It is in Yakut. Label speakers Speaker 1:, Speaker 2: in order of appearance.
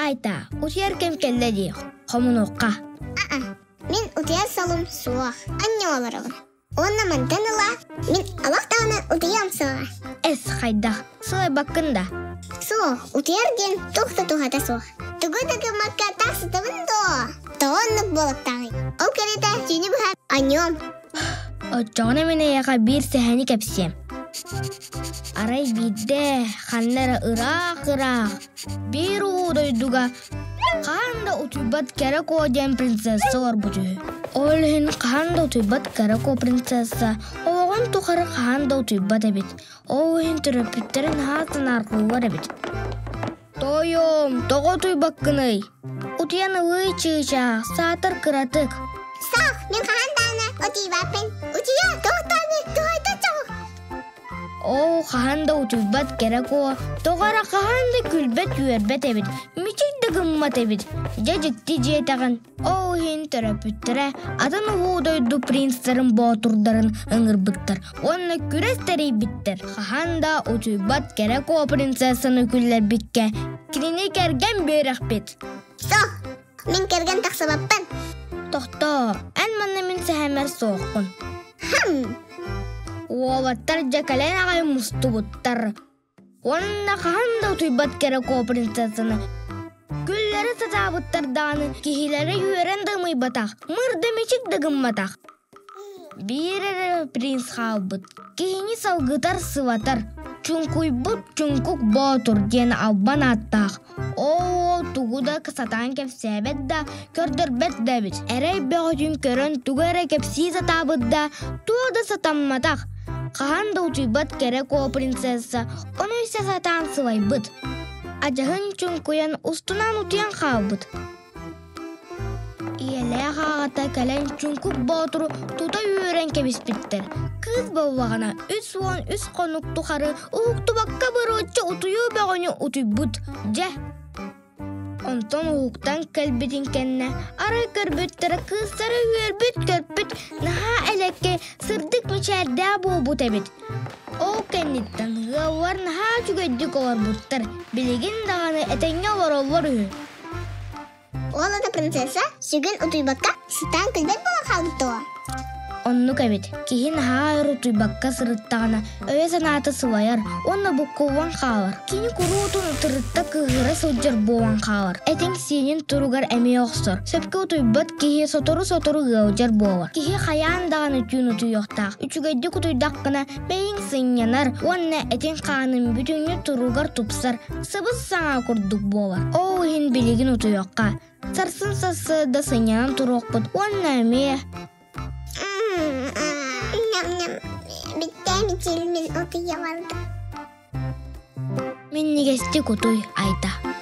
Speaker 1: Айта, утуйар кэм кэллэ дии, хомунуохха.
Speaker 2: Аа, мин утуйар солум суох, анньа олоробун. Уонна мантан ыла мин олох даҕаны утуйуом суоҕа.
Speaker 1: Эс, хайдах, сылайбаккын да?
Speaker 2: Суох, утуйар диэн туох да туһата суох. Тугу да гыммакка таах сытабын дуо? Тоҕо оннук буолуохтааҕый? Ол кэриэтэ түүнү быһа анньуом.
Speaker 1: Оччоҕуна мин эйиэхэ биир сэһэни кэпсиэм. Арай биирдэ ханна эрэ ыраах-ыраах биир уу дойдуга хаһан да утуйбат кэрэ куо диэн принцесса олорбут үһү. Ол иһин хаһан да утуйбат кэрэ куо принцесса олоҕун тухары хаһан да утуйбат эбит. Ол иһин төрөппүттэрин наһаа санаарҕыыллар эбит. Тоойуом, тоҕо утуйбаккыный? Утуйан ылыый чыычаах, саатар кыратык.
Speaker 2: Суох, мин хаһан даҕаны утуйбаппын. Утуйа, туох даҕаны туһайда чоҕу.
Speaker 1: Оо, хаһан да утуйбат кэрэ куо, тоҕо эрэ хаһан да күлбэт-үөрбэт эбит, мичик да гыммат эбит. Дьэ дьикти дьиэтэҕин. Ол иһин төрөппүттэрэ атын улуу дойду принцтарын боотурдарын ыҥырбыттар уонна күрэс тэрийбиттэр. Хаһан да утуйбат кэрэ куо принцессаны күллэрбиккэ кинини кэргэн биэрэхпит.
Speaker 2: Суох, мин кэргэн тахсыбаппын.
Speaker 1: Тохтоо, эн манна мин сэһэммэр суоххун.
Speaker 2: Хм.
Speaker 1: Уолаттар дьэ кэлэн аҕай мустубуттар. Уонна хаһан да утуйбат кэрэ куо принцессаны күллэрэ сатаабыттар даҕаны киһилэрэ үөрэн да ымыйбатах, мыр да мичик да гымматах. Биир эрэ принц хаалбыт, киһини салгытар сыбатар, чуҥкуйбут чуҥкук боотур диэн албан ааттаах. Ол уол тугу да сатаан кэпсээбэт да, көрдөрбөт да эбит. Эрэй бөҕөтүн көрөн тугу эрэ кэпсии сатаабыт да, туох да сатамматах. Хаһан да утуйбат кэрэ куо принцесса ону истэ сатаан сылайбыт. Адьаһын чуҥкуйан устунан утуйан хаалбыт. Ийэлээх аҕата кэлэн чуҥкук боотуру тута үүрэн кэбиспиттэр. Кыыс буоллаҕына 33 хонук тухары уһуктубакка бырылыччы утуйуу бөҕөнү утуйбут. Дьэ, Онтон уһуктан кэлбитин кэннэ арай көрбүттэрэ кыыстара үөрбүт-көппүт, наһаа элэккэй, сырдык мичээрдээх буолбут эбит. Ол кэнниттэн ыаллар наһаа үчүгэйдик олорбуттар, билигин даҕаны этэҥҥэ олороллор үһү.
Speaker 2: Ол ата принцесса сүгүн утуйбакка сытаан күлбэт буолан хаалбыт дуо?
Speaker 1: Оннук эбит. Киһи наһаа өр утуйбакка сырыттаҕына, өйө-санаата сылайар уонна буккуллан хаалар. Кини куруутун утарытта кыыһыра сылдьар буолан хаалар. Этиҥ-сиинин туругар эмиэ охсор. Сөпкө утуйбат киһи сотору-сотору ыалдьар буолар. Киһи хайаан даҕаны түүн утуйуохтаах. Үчүгэйдик утуйдаххына, мэйиҥ сынньанар уонна этиҥ-хааныҥ бүтүннүү туругар тупсар, сыбыс-саҥа курдук буолар. Ол иһин билигин утуйуохха. Сарсын сарсыарда сынньанан туруохпут уонна эмиэ
Speaker 2: Ням-ням, бүттэ мичил мин утуйа бардым.
Speaker 1: Минньигэстик утуй, Айта.